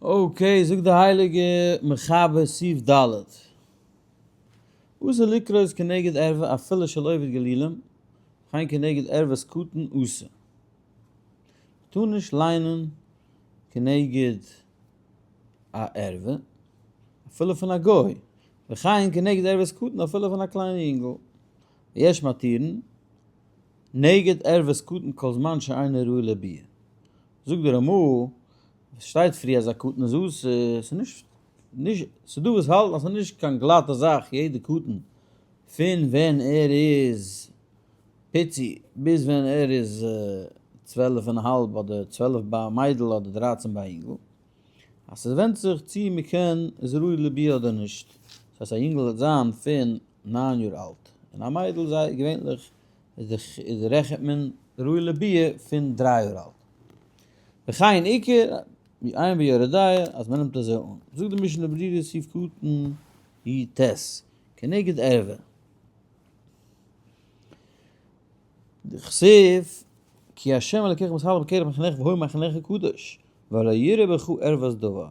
Okay, זאגט די הייליגע מחבר סעיף ד'. אסור לקרות כנגד ערווה אפילו של עובד גלילים, וכן כנגד ערוות קטן אסור. מ'טאר נישט ליינען כנגד א ערווה, אפילו פון א גוי, וכן כנגד ערוות קטן אפילו פון א קליינע יונגל. ויש מתירין נגד ערוות קטן כל זמן שאינו ראוי לביאה. זאגט די רמא, עס שטייט פריער אז א קטן איז אסור, ס'איז נישט, נישט, ס'איז דא וואס האלטן אז ס'איז נישט קיין גלאטע זאך יעדע קטן פון ווען ער איז פיצי ביז ווען ער איז 12 און א האלב אדער 12 ביי א מיידל אדער 13 ביי א אינגל, אז ס'ווענדט זיך צי מ'קען איז ראוי לביאה אדער נישט, דאס הייסט א יונגל וועט זיין פון 9 יאר אלט און א מיידל זיי געווענליך איז רעכנט מען ראוי לביאה פון 3 יאר אלט. וכן עיקר עיין ביורה דעה אז מען נעמט אזוי אן. זאגט די משנה ברורה סעיף קטן י ט, כנגד ערווה. דכתיב כי ה' אלקיך מתהלך בקרב מחניך והיה מחניך קדוש ולא יראה בך ערוות דבר.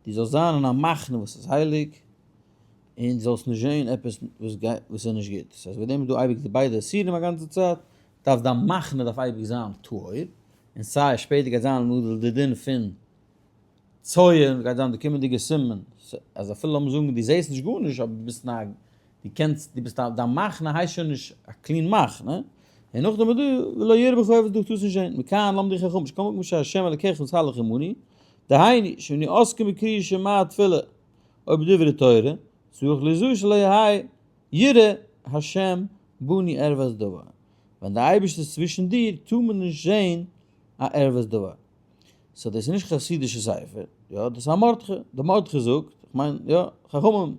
דו זאלסט זיין אין א מחנה וואס איז הייליג, און דו זאלסט נישט זען עפעס וואס גייט וואס איז נישט גוט. ס'הייסט וועגן דעם איז דא אייביג די ביידע איסורים א גאנצע צייט, דארף דיין מחנה דארף אייביג זיין טהור, און סיי שפעטער גייט זיין למשל די דין פון צואה גייט זיין די קומענדיגע סימן, אז אפילו לאמיר זאגן דו זעסט נישט גארנישט אבער דו ביסט אין א דו קענסט דו ביסט א דיין מחנה הייסט שוין נישט א clean מחנה, און נאכדעם איז דא ולא יראה בך ערות דו טארסט נישט זען, מכאן למדו חכמים שכל מקום שהשם אלקיך מתהלך עמנו, דהיינו שאנו עוסקים בקריאת שמע תפילה או בדברי תורה, צריך ליזהר שלא יהא יראה השם בנו ערוות דבר, ווען די אייבערשטער איז צווישן דיר טאר מען נישט זען א ערוות דבר. so דאס איז נישט חסידישע ספר, יא דאס איז א מרדכי, די מרדכי זאגט, איך מיין יא, חכמים,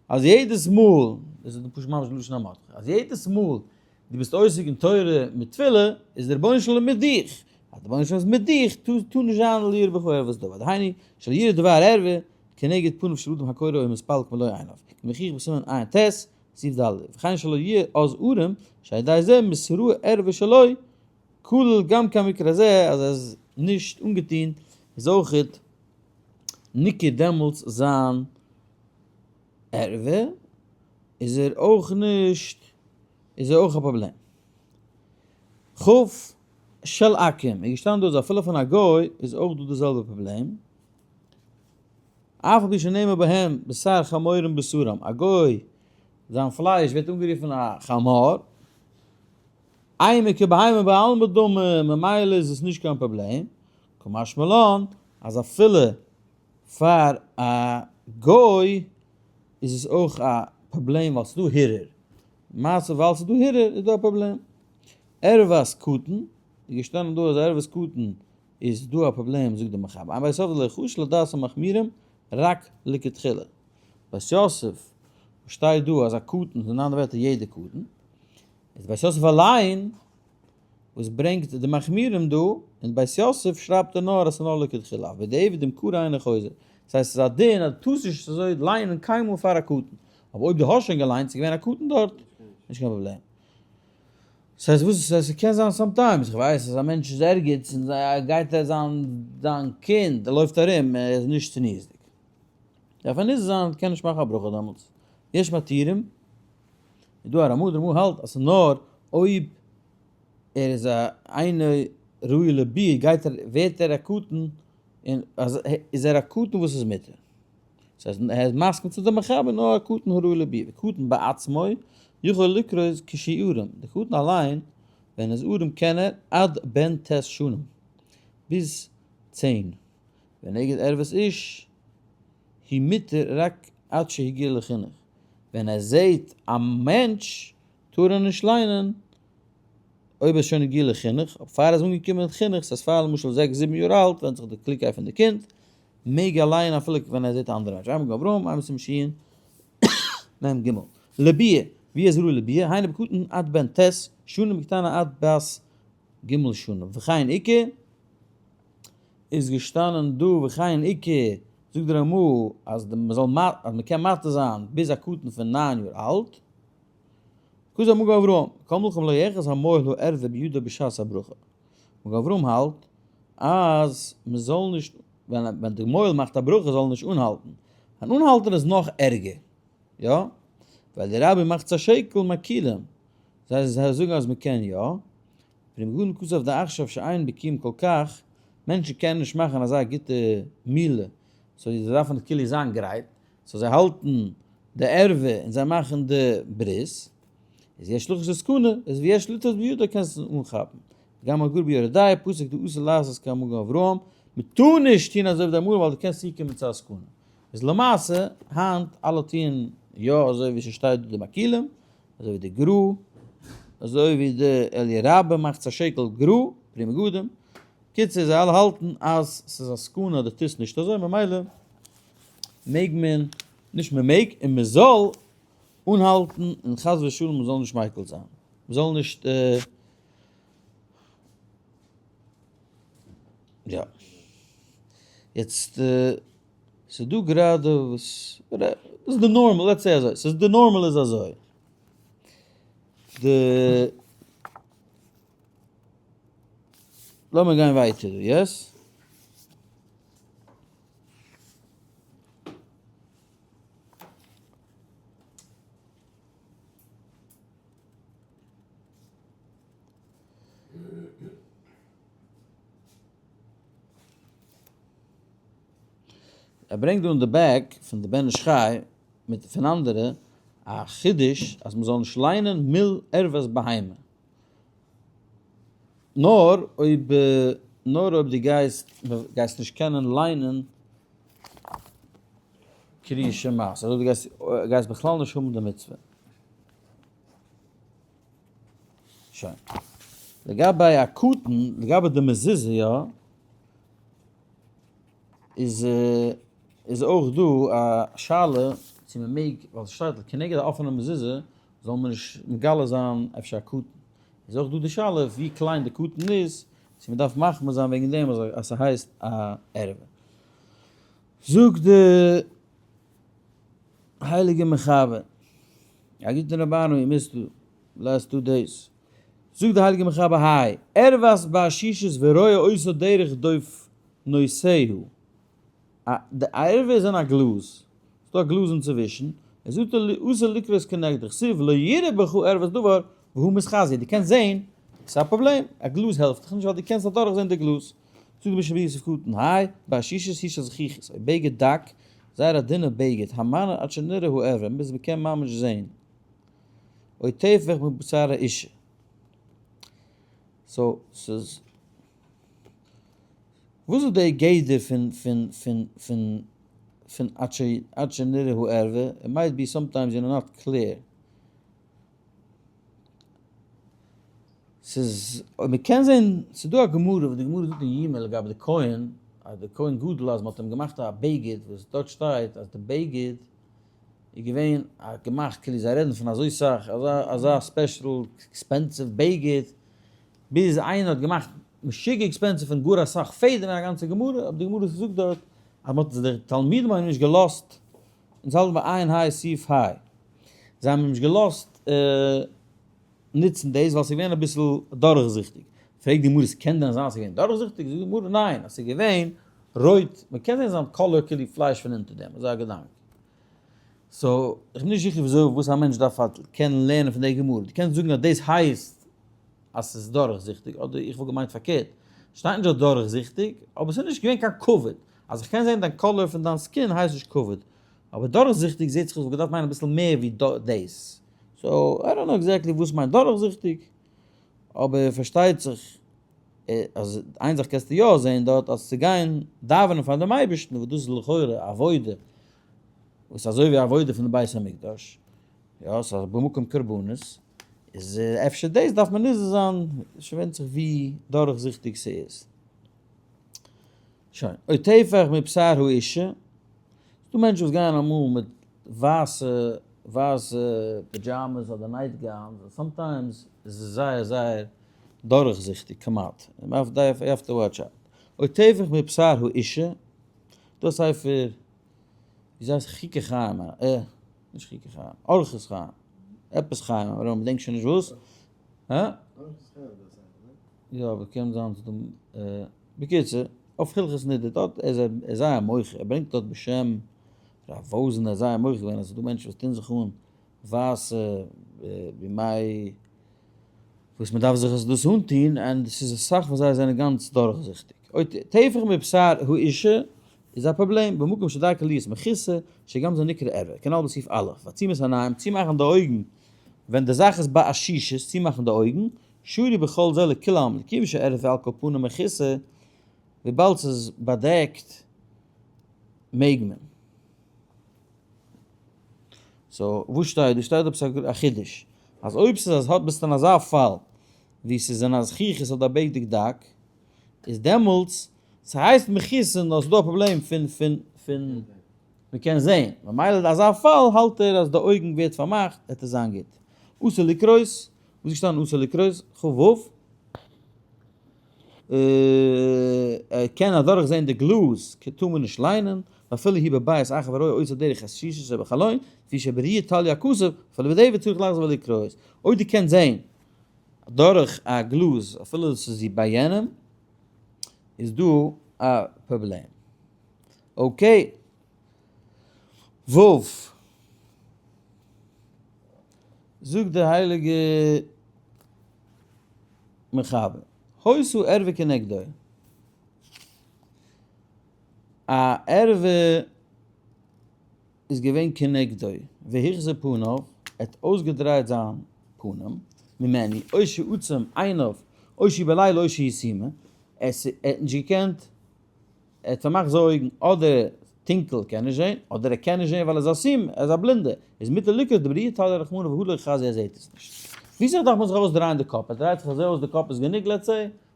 אז יעדעס מאל, דאס איז פשוט ממש לשון המרדכי, אז יעדעס מאל דו ביסט עוסק אין תורה מיט תפילה, איז דער רבונו של עולם מיט דיך, אז דער רבונו של עולם איז מיט דיך, טאר נישט זיין לא יראה בך ערוות דבר, דהיינו, שלא יראה דבר ערווה כנגד פניו של אדם הקורא או מתפלל כמלוא עיניו, כמוכיח בסימן ע"ט, סעיף ד', וכן שלא יהיה אז ערום, שעל ידי זה מתראה ערווה שלו, כולל גם כמקרה הזה אז ער איז נישט אנגעטון איז אויכעט ניכר דעמאלטס זיין ערווה איז ער אויך נישט איז ער אויך א פראבלעם. כ' של עכו"ם איז געשטאנען דא אז אפילו פון א גוי איז אויך דא די זעלבע פראבלעם. אף על פי שנאמר בהם בשר חמורים בשרם א גוי זיין פלייש ווערט אנגערופן א חמור. אימא כבהמה בעלמא דמי, ממילא איז עס נישט קיין פראבלעם, קא משמע לן אז אפילו פאר א גוי איז עס אויך א פראבלעם ווייל ס'איז דא הרהור, למעשה ווייל ס'איז דא הרהור איז דא א פראבלעם. ערוות קטן, איז געשטאנען דא אז ערוות קטן איז דא א פראבלעם זאגט די מחבר, אין בית יוסף דלא חשו לדעת המחמירים רק לכתחילה. בית יוסף וואס שטייט דא אז א קטן איז אין אנדערע ווערטער יעדע קטן, איז בית יוסף אליין וואס ברענגט די מחמירים דא, אין בית יוסף שרייבט ער נאר אז ס'איז נאר לכתחילה, אבער בדיעבד אם קרא אינו חוזר, דאס הייסט ס'איז א דין אז דו טארסט נישט אזוי ליינען קיינמאל פאר א קטן, אבער אויב דו האסט שוין געליינט ס'איז געווען א קטן דארט, נישט קיין פראבלעם. ס'הייסט וואס? ס'הייסט ס'קען זיין sometimes, איך ווייס אז א מענטש איז ערגעץ און גייט ער זיין זיין קינד ער לויפט ארום ער איז נישט צניעות'דיג, דארף ער נזהר זיין קען נישט מאכן א ברכה דעמאלטס, יש מתירים. איז דא א רמא, די רמא האלט אז ס'איז נאר אויב ער איז א אינו ראוי לביאה גייט ער ווערט ער א קטן און אז איז ער א קטן וואס איז מותר. דאס הייסט ער איז מסכים צו די מחבר נאר א קטן הראוי לביאה וקטן בעצמו יכול לקרות כשהוא ערום די קטן אליין ווען ער איז ערום קען ער עד בן ט' שנים ביז 10 ונגד ערוות איש הוא מותר רק עד שהגיע לחינוך, ווען ער זעהט א מענטש טאר ער נישט ליינען אויב ער איז שוין הגיע לחינוך, אבער פאר ער איז אנגעקומען אין חינוך, ס'הייסט פאר למשל זעקס זיבן יאר אלט, ווענדט זיך די קלוגקייט פון די קינד, מעג ער לייענען אפילו ווען ער זעהט א אנדערע מענטש, עיין מגן אברהם, עיין בסימן שין מ ג. לביאה, ווי איז ראוי לביאה? היינו בקטן עד בן ט' שנים בקטנה עד בת ג' שנים, וכן איכא איז געשטאנען דא וכן איכא, זאגט די רמא אז מ'זאל אז מ'קען מתיר זיין ביז א קטן פון 9 יאר אלט, כזה מגן אברהם, כל מקום לא יאחז המוהל הערווה בידו בשעת הברכה, מגן אברהם האלט אז מ'זאל נישט. ווען די מוהל מאכט א ברכה זאל ער נישט אנהאלטן. אן אנהאלטער איז נאך ערגער. יא? ווייל די רבי מאכט א שקל מקילים. זיי זאגן אז מ'קען יא. פרי מגדים כתב דעכשיו שאין בקיאים כל כך, מענטשן קענען נישט מאכן אזא גוטע מילה, so זיי דארפן כאילו זיין גרייט, so זיי האלטן די ערווה און זיי מאכן די ברית, איז יש לחוש לסכנה, איז ויש לטעות בידו קענסט עס אנכאפן. גם הגור ביורה דעה פסק דאסור לעשות כמגן אברהם, מען טאר נישט טון אזוי ווי די אמורא ווייל דו קענסט צוקומען צו א סכנה. איז למעשה היינט אלע טוען יא אזוי ווי ס'שטייט דא די מקילים, אזוי ווי די גרא, אזוי ווי די אלי' רבה מאכט א שקל גרא, פרי מגדים, קיצור זיי אלע האלטן אז ס'איז א סכנה אז דו טוסט נישט אזוי ממילא מעג מען, נישט מען מעג, און מען זאל אנהאלטן און חס ושלום מען זאל נישט מיקל זיין, מען זאל נישט יא. יעצט ס'איז דא גראדע וואס, דאס איז די normal, let's say אזוי, ס'איז די normal איז אזוי, די, לאמיר גיין ווייטער דא, yes? ער ברענגט דא אין די back פון די בן איש חי מיט פון אנדערע א חידוש אז מ'זאל נישט ליינען מול ערוות בהמה נאר אויב נאר אויב דו גייסט גייסט נישט קענען ליינען קריאת שמע, ס'איז אזוי דו גייסט גייסט בכלל נישט האבן די מצוה. שוין. לגבי א קטן, לגבי די מזוזה יא, איז איז אויך דא א שאלה צו מען מעג, ווייל ס'שטייט כנגד א אפענע מזוזה זאל מען נישט מגלה זיין אפשר א קטן. איז אויך דא די שאלה ווי קליין די קטן איז, צו מען דארף מחמיר זיין וועגן דעם אז ס'הייסט א ערווה. זאגט די הייליגע מחבר, א גוטן רבינו איר מוזט דא, last 2 days, זאגט די הייליגע מחבר היי, ערוות בעששית ורואה אותו דרך דופנותיה, די ערווה איז אין א גלאז, ס'דא א גלאז אינצווישן, איז אסור לקרות כנגדך, כתיב לא יראה בך ערוות דבר והוא מתחזי, דו קענסט זען, ס'איז א פראבלעם, א גלאז העלפט דיך נישט ווייל דו קענסט אדורך זען די גלאז. זאגט די משנה ברורה סעיף קטן ה, בעששית היא של זכוכית, אויב בגד דק, זייער א דינע בגד, המנער עד שנראה הערווה, ביז מ'קען ממש זען, או טפח מבשר האישה. so, ס'איז, וואס איז די גדר פון פון פון פון פון עד שנראה הערווה? It might be sometimes you're not clear. ס'איז, אויב מ'קען זען, ס'איז דא א גמרא וואס די גמרא זאגט אין יומא לגבי די כהן, אז די כהן גדול אז מ'האט אים געמאכט א בגד וואס דארט שטייט אז די בגד איז געווען א געמאכט כאילו זיי רעדן פון אזוי סאך אזא אזא special expensive בגד, ביז איינער האט געמאכט משוגע expensive פון גאר אסאך פעדעם אין א גאנצע גמרא, אבער די גמרא זאגט דארט אז מ'האט די תלמידים האבן אים נישט געלאזט, אונז האלטן ביי עיין היי סעיף היי, זיי האבן אים נישט געלאזט נוצן דאס ווייל ס'איז געווען אביסל דורכזיכטיג. פרעגט די גמרא ס'קען דען זיין אז ס'איז געווען דורכזיכטיג? זאגט די גמרא ניין, אז ס'איז געווען רויט, מ'קען זען זיין color כאילו פלייש פון אונטער דעם, אזא געדאנק. so, איך בין נישט זיכער וויאזוי וואס א מענטש דארף קענען לערנען פון די גמרא. דו קענסט זאגן אז דאס הייסט אז ס'איז דורכזיכטיג, אדער איך וואלט געמיינט פארקערט, שטייט נישט דארט דורכזיכטיג, אבער ס'איז נישט געווען קיין כבוד. אז איך קען זען דיין color פון דיין skin הייסט נישט כבוד. אבער דורכזיכטיג זעט זיך אויס וואלט געדארפט מיינען אביסל מער ווי דאס. so, I don't know exactly וואס מיינט דורכזיכטיג, אבער פארשטייט זיך אז איין זאך קענסטו יא זען דארט, אז צו גיין דאווענען פאר דעם אייבערשטן, וואס דאס איז לכאורה עבודה, וואס אזוי ווי עבודה פון די בית המקדש, יא, ס'איז במקום קרבנות, איז אפשר דאס דארף מען נזהר זיין, ס'ווענדט זיך ווי דורכזיכטיג ס'איז. שוין, או טפח מבשר האישה, ס'דא מענטשן וואס גייען אמאל מיט ווייסע ווייסע pajamas אדער night gowns, און sometimes איז עס זייער זייער דורכזיכטיג כמעט, און מ'דארף דארף you have to watch out. או טפח מבשר האישה, דא ספר ווי הייסט חוקי חיים, אה, נישט חוקי חיים, אורחות חיים, עפעס חיים, אבער מ'דענקט שוין נישט וואס, הא? יא אבער קען זיין ס'דא, בקיצור. אויף הלכות נידה, דארט איז ער זייער מוחה, ער ברענגט דארט בשם רב וואזנער, ער איז זייער מוחה געווען אז ס'איז דא מענטשן וואס טוהן זיך אן ווייסע בימי וואס מ'דארף זיך עס דאס אנטוהן, און ס'איז אסאך פון זיי זענען גאנץ דורכזיכטיג. אויב טפח מבשר האישה איז א פראבלעם, במקום שדרכו להיות מכוסה, שגם זה נקרא ערווה, כנל בסעיף א', ועצימת עיניים, צומאכן די אויגן ווען די זאך איז בעששית, צומאכן די אויגן, שרי בכל זה לכולם, כיוון שערווה על כל פנים מכוסה, וויבאלד ס'איז באדעקט מעג מען. so וואס שטייט דא? שטייט עפעס א חידוש, אז אויב ס'איז אז האט ביסט אין אזא פאל ווי ס'איז אין א זכוכית אדער א בגד דק, איז דעמאלטס ס'הייסט מכוסה נאר ס'איז דא א פראבלעם פון פון פון מ'קען זעהן, ממילא אין אזא פאל האלט ער אז די אויגן ווערט פארמאכט וועט עס זיין גוט. אסור לקרות, וואס איז געשטאנען אסור לקרות? כ ו. ער קען אדורך זעהן די גלאז, טאר מען נישט ליינען, ואפילו היא בבית אחר ורואה אותה דרך עששית שבחלון, לפי שבראי' תלוי הכתוב, אפילו בדיעבד צריך לחזור ולקרות. אויב דו קענסט זעהן דורך א גלאז אפילו עס איז ביי יענעם, איז דא א פראבלעם. okay. ו'. זאגט דער הייליגער מחבר, היתה ערווה כנגדו. א ערווה איז געווען כנגדו, והחזיר פניו, ער האט אויסגעדרייט זיין פנים, ממנו, או שעצם עיניו, או שהוא בלילה או שהיא סומא, ער האט נישט געקענט, ער האט פארמאכט זיין אויגן, אדער טונקל קען נישט זען, אדער ער קען נישט זען ווייל ער איז א סומא, ער איז א בלינדער, איז מותר לקרות דבראי' תליא רחמנא והא לא חזי ער זעט עס נישט. וויאזוי דארף מען זיך אויסדרייען די קאפ? ער דרייט זיך אזוי אויס די קאפ איז גענוג let's say,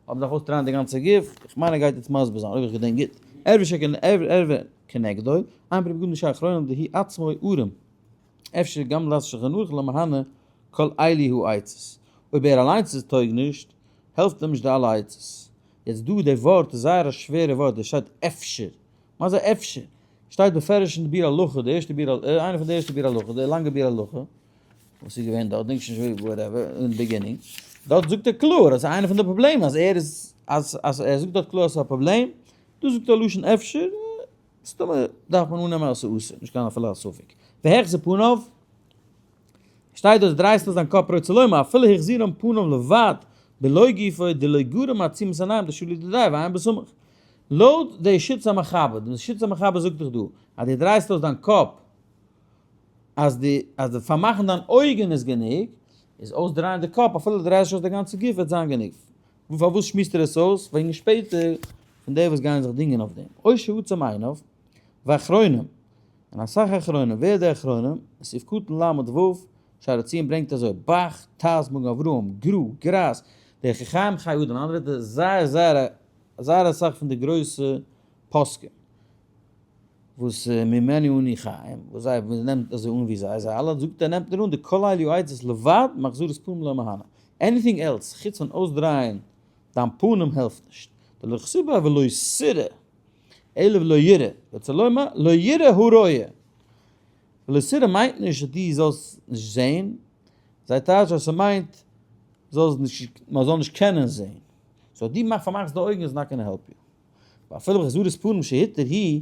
אבער מ'דארף אויסדרייען די גאנצע גוף, איך מיין ער גייט יעצט מסביר זיין אויב איך געדענק גוט, ערווה שכן ערווה כנגדו, אין פרי בגדים שאחרונים דהי עצמו ערום, אפשר גם לדעת שולחן ערוך לא מהנה כל אלו העצות, אויב ער אליינס איז טויג נישט, העלפט אים נישט די אלע עצות. יעצט דא די ווארט איז זייער א שווערע ווארט, דא שטייט אפשר, מה זה אפשר? שטייט בפירוש אין די ביאור הלכה, די ערשטע ביאור, איינע פון די ערשטע ביאור הלכה, די לאנגע ביאור הלכה, וואס איז געווען דארט, דענק שוין נישט whatever, אין beginning, דארט זאגט ער קלאר אז איינע פון די פראבלעמען אז ער איז, אז אז ער זאגט דארט קלאר אז ס'איז א פראבלעם, דא זאגט ער לשון אפשר, מסתמא דארף מען אננעמען אז ס'איז אסור, נישט קיין אפילו א ספק. והחזיר פניו, שטייט דאס דרייסט אויס דיין קאפ רוצה לומר אפילו החזירם פניו לבד בלא גופו דלא גרם עצימת עיניים דשלי דידיה ועין בסמוך. לויט די שיטת המחבר, די שיטת המחבר זאגט דאך דא אז דו דרייסט אויס דיין קאפ אז די אז די פארמאכן דיין אויגן איז גענוג, איז אויסדרייען די קאפ אפילו דו דרייסט נישט אויס די גאנצע גוף וועט זיין גענוג. פארוואס שמועסט ער עס אויס? וועגן שפעטער פון די וואס גייען זיך דינגען אויף דעם. או שעצם עיניו, ואחרונים, און אסאך אחרונים, ווער די אחרונים? סעיף קטן ל ו, שער הציון ברענגט אזוי, בח, טז, מגן אברהם, גרא, גרז, דרך החיים חיי אדם, אנדערע ווערטער זייער זייער זייער אסאך פון די גרויסע פוסקים וואס ממנו אנו חיים, וואס זיי וואס נעמט אזוי אן ווי זיי, זיי אלע זאגט ער נעמט ער אן די כל אלו עצות לבד מחזרת פנים לא מהנה, anything else חוץ פון אויסדרייען דיין פנים העלפט נישט, דלא חסיבא ולא סירא. אלא ולא יראה, רוצה לומר, לא יראה הרואה. ולא תראה מיינט נישט אז דו זאלסט נישט זען, זיי טייטש אז ס'מיינט זאלסט נישט, מען זאל נישט קענען זען. so דו מאך פארמאכסט די אויגן is not gonna help you. ואפילו בחזרת פנים שהתיר היא,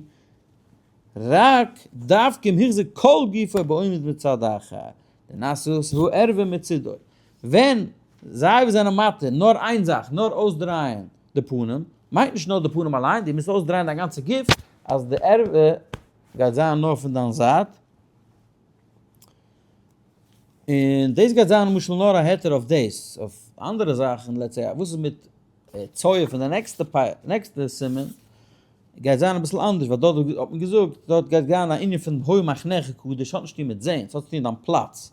רק דווקא אם החזיר כל גופו בעומד מצד אחר, דנעשית הערווה מצידו. ווען זיי וואס זענען מתיר נאר איין זאך, נאר אויסדרייען די פנים, מיינט נישט נאר די פנים אליין, דו מוזט אויסדרייען דיין גאנצע גוף, אז די ערווה גייט זיין נאר פון דיין זייט, און דאס גייט זיין למשל נאר א היתר אויף דאס, אויף אנדערע זאכן, let's say, וואס איז מיט צואה פון די נעקסטע נעקסטע סימן, גייט זיין אביסל אנדערש, ווייל דארט האט מען געזאגט, דארט גייט זיין א ענין פון הוי מחניך קדוש, האט נישט צוטון מיט זען, ס'האט צוטון דיין פלאץ,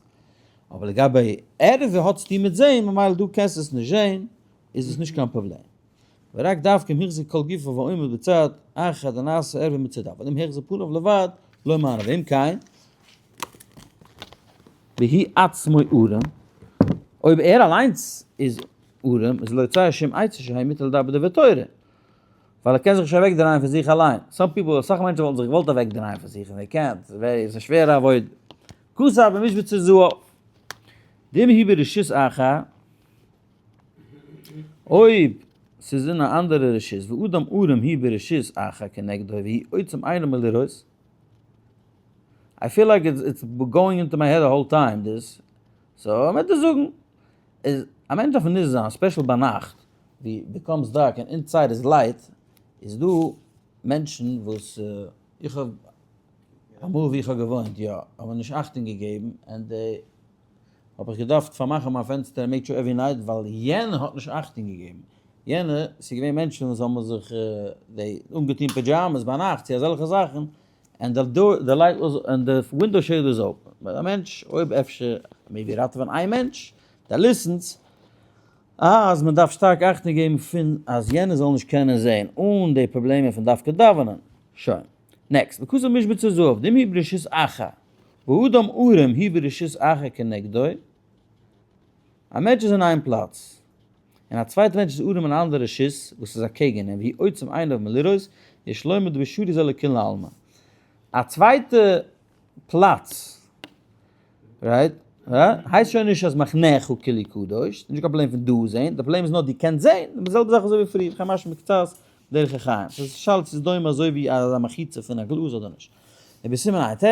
אבער לגבי ערווה האט צוטון מיט זען, ממילא דא קענסטו עס נישט זען, איז עס נישט קיין פראבלעם. ורק דווקא אם החזיק כל גופו ועומד בצד אחד הנעשה ערווה מצידו, אבל אם החזיר פניו לבד, לא מהנה, ואם כן, והוא עצמו ערום, אויב ער אליינס איז ערום, איז לא יצא שום עצה שהי' מותר לדבר דברי תורה, ווייל ער קען זיך נישט אוועקדרייען פון זיך אליין, some people, אסאך מענטשן וואלטן זיך געוואלט אוועקדרייען פון זיך און זיי קענען, ס'איז א שווערע עבודה. כתב במשבצות זהב, דאם היא ברשות אחר, אויב. ס'איז אין א אנדערע רשות, ואדם ערום הוא ברשות אחר כנגדו והוא עוצם עיניו מלראות. I feel like it's going into my head the whole time this. So, מ'וועט דיר זאגן, איז א מענטש דארף נישט זיין, special ביינאכט, ווי becomes dark און inside איז light, איז דא מענטשן וואס איך האב אמאל ווי איך האב געוואוינט יא, האבן נישט אכטונג געגעבן, and די האב איך געדארפט פארמאכן מיין פענסטער און make sure every night ווייל יענער האט נישט אכטונג געגעבן, יענער, ס'איז געווען מענטשן וואס האבן זיך די אנגעטון pajamas ביינאכט צו אזעלכע זאכן, and the door the light was and the window shade איז open, ווייל א מענטש אויב אפשר maybe ראטעווען איין מענטש, דער listens אז מען דארף שטארק אכטונג געבן פון אז יענער זאל נישט קענען זען אן די פראבלעמען פון דווקא דאווענען. שוין. next, וכתב משבצות זהב, דאם הוא ברשות אחר, והאדם ערום הוא ברשות אחר כנגדו, א מענטש איז אין איין פלאץ, און א צווייטע מענטש איז ערום אין א אנדערע רשות וואס איז אקעגן אים, והוא עוצם עיניו מלראות, יש לומר דבשרי זה לכולי עלמא. א צווייטע פלאץ, right? הייסט שוין נישט אז מחניך כולי קדוש, נישט קיין פראבלעם פון דא זעהן, די פראבלעם איז נאר דו קענסט זעהן, די זעלבע זאך אזוי ווי פריער, וכן משמע מקצת דרך החיים, ס'איז שאלה צו ס'איז דומה אזוי ווי א מחיצה פון א גלאז אדער נישט. ובסימן ע"ט,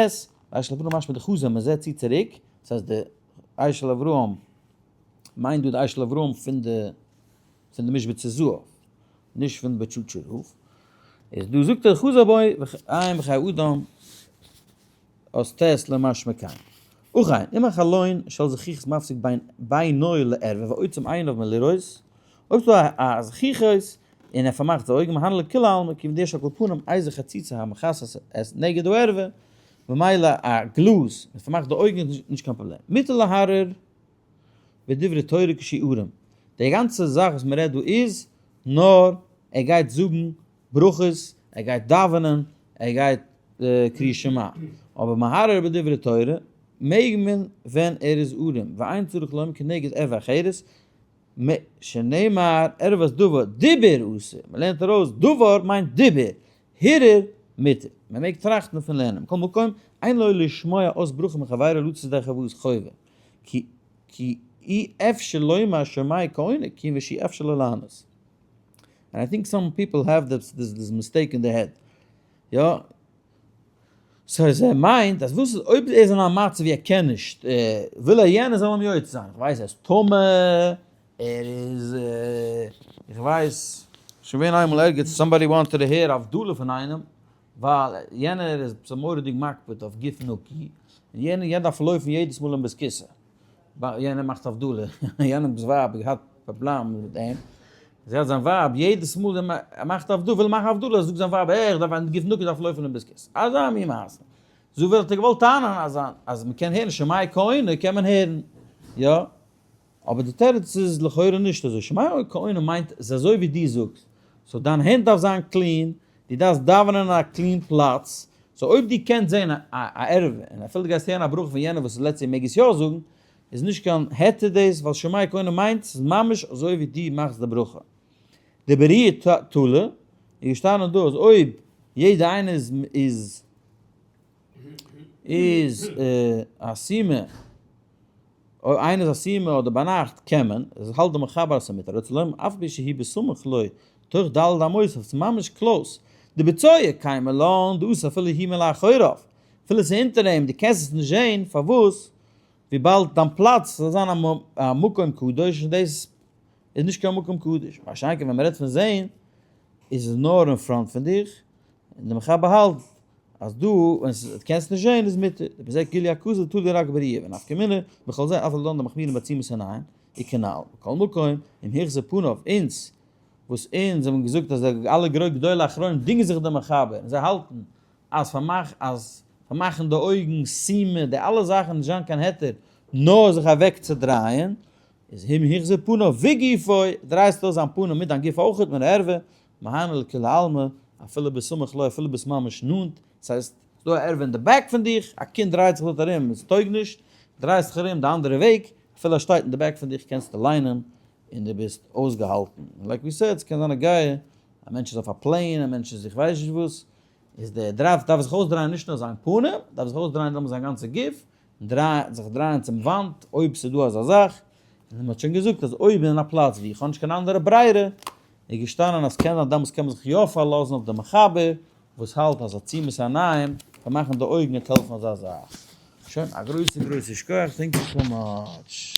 אשל אברהם משמע דחזא, מ'זעהט צו צוריק, דאס הייסט די אשל אברהם מיינט דא די אשל אברהם פון די פון די משבצות זהב, נישט פון בוטשאטשער רב, איז דא זאגט ער חזא בוי עיין בחיי אדם אות ט' לא משמע כן. וכן, אם החלון של זכוכית מפסיק בין בינו לערווה ועוצם עיניו מלראות, אויב ס'דא א זכוכית און ער פארמאכט די אויגן מהנה לכולי עלמא כיוון דיש על כל פנים איזה חציצה המכסה את נגד הערווה, ממילא א גלאז וואס פארמאכט די אויגן איז נישט קיין פראבלעם. מותר להרהר בדברי תורה כשיעורם. די גאנצע זאך וואס מען רעדט דא איז נאר ער גייט זאגן ברכות, ער גייט דאווענען, ער גייט קריאת שמע. אבער מהרהר בדברי תורה מעג מען ווען ער איז ערום, ואין צריך לומר כנגד ערווה אחרת, שנאמר ערוות דבר דיבור אסור, מען לערנט ארויס דבר מיינט דיבור, הרהור מותר, מען מעג טראכטן פון לערנען, מכל מקום אין לו לשמוע אות ברכה מחבירו לצאת ידי חובת חובה, כי כי אי אפשר לומר שומע כעונה כיוון שאי אפשר לו לענות. And I think some people have this this mistake in the head. יא. so אז ער מיינט אז וואס איז אויב ער איז אין א מצב ווי ער קען נישט, וויל ער יענער זאל אים יוצא זיין, איך ווייס ער איז טמא, ער איז איך ווייס, שוין געווען איינמאל ערגעץ somebody wanted to hear הבדלה פון איינעם, ווייל יענער איז עפעס מורא'דיג מקפיד אויף גוף נקי, און יענער יענער דארף לויפן יעדעס מאל אין בית כסא, יענער מאכט הבדלה, יענעמ'ס ווייב האט געהאט פראבלעמען מיט אים, זי האט זיין ווייב יעדעס מאל ער מאכט הבדלה, וויל מאכן הבדלה, זאגט זיין ווייב אה איך דארף א גוף נקי דארף לויפן אין בית כסא, אזא מין מעשה. so ווער האט ער געוואלט טענה'ן אז אז מ'קען הערן שומע כעונה קען מען הערן, יא? אבער די תירוץ איז לכאורה נישט אזוי, שומע כעונה מיינט ס'איז אזוי ווי דו זאגסט, so דיין הענט דארף זיין clean, דו דארפסט דאווענען אין א clean פלאץ, so אויב דו קענסט זען א ערווה, און אפילו דו גייסט הערן א ברכה פון יענער וואס איז לעצט מעג עס יא זאגן, איז נישט קיין היתר דאס, ווייל שומע כעונה מיינט ס'איז ממש אזוי ווי דו מאכסט די ברכה. די בראי' תלה איז געשטאנען דא אז אויב יעדע איינער איז איז איז א סומא, אויב איינער איז א סומא אדער ביינאכט קען מען, עס האלט די מחבר אז ס'איז מותר, רצה לומר אף על פי שהיא בסמוך לו תוך ד' אמות, ס'איז ממש close, דבצואה קיימא לן דאס אפילו היא מלאחוריו, אפילו ס'איז אונטער אים, דו קענסט עס נישט זען, פארוואס? וויבאלד דיין פלאץ זאל זיין א מקום קדוש און דאס איז נישט קיין מקום קדוש, מה שאין כן ווען מ'רעדט פון זען איז עס נאר אין front פון דיך, און די מחבר האלט אז דא ווען דו קענסט נישט זען איז מותר, ובזה גילי הכוזר תלוי רק בראייה, ונפקא מינה בכל זה אף על דמחמירין בעצימת עיניים, וכנ"ל, בכל מקום, אם החזיר פניו, אונז וואס אונז האבן געזאגט אז אלע גדולי האחרונים דינגען זיך די מחבר און זיי האלטן אז פארמאך אז פארמאכן די אויגן, סומא, די אלע זאכן נישט זיין קיין היתר נאר זיך אוועק צו דרייען, איז אם החזיר פניו וגופו, דרייסט אויס זיין פנים מיט דיין גוף אויכעט מן הערווה, מהנה לכולי עלמא, אפילו בסמוך לו אפילו ביסט ממש נאנט, דאס הייסט, ס'דא א ערווה אין די back פון דיך, א קינד דרייט זיך דארט ארום, עס טויג נישט, דרייסט זיך ארום די אנדערע וועג, אפילו ער שטייט אין די back פון דיך קענסטו ליינען און דו ביסט אויסגעהאלטן, און like we said, ס'קען זיין א גייע, א מענטש איז אויף א plane, א מענטש איז איך ווייס נישט וואס, איז דער דרייוו דארף זיך אויסדרייען נישט נאר זיין פנים, דארף זיך אויסדרייען דאן זיין גאנצע גוף, און זיך דרייען צום וואנט אויב ס'איז דא אזא זאך, און מען האט שוין געזאגט אז אויב אין א פלאץ ווי איך האב נישט קיין אנדערע ברירה. איז געשטאנען אז קען זיין דעמאלטס קען מען זיך יא פארלאזן אויף די מחבר וואס האלט אז עצימת עיניים, פארמאכן די אויגן וועט העלפן אזא זאך. שוין, א גרויסע גרויסע שכוח, thank you so much.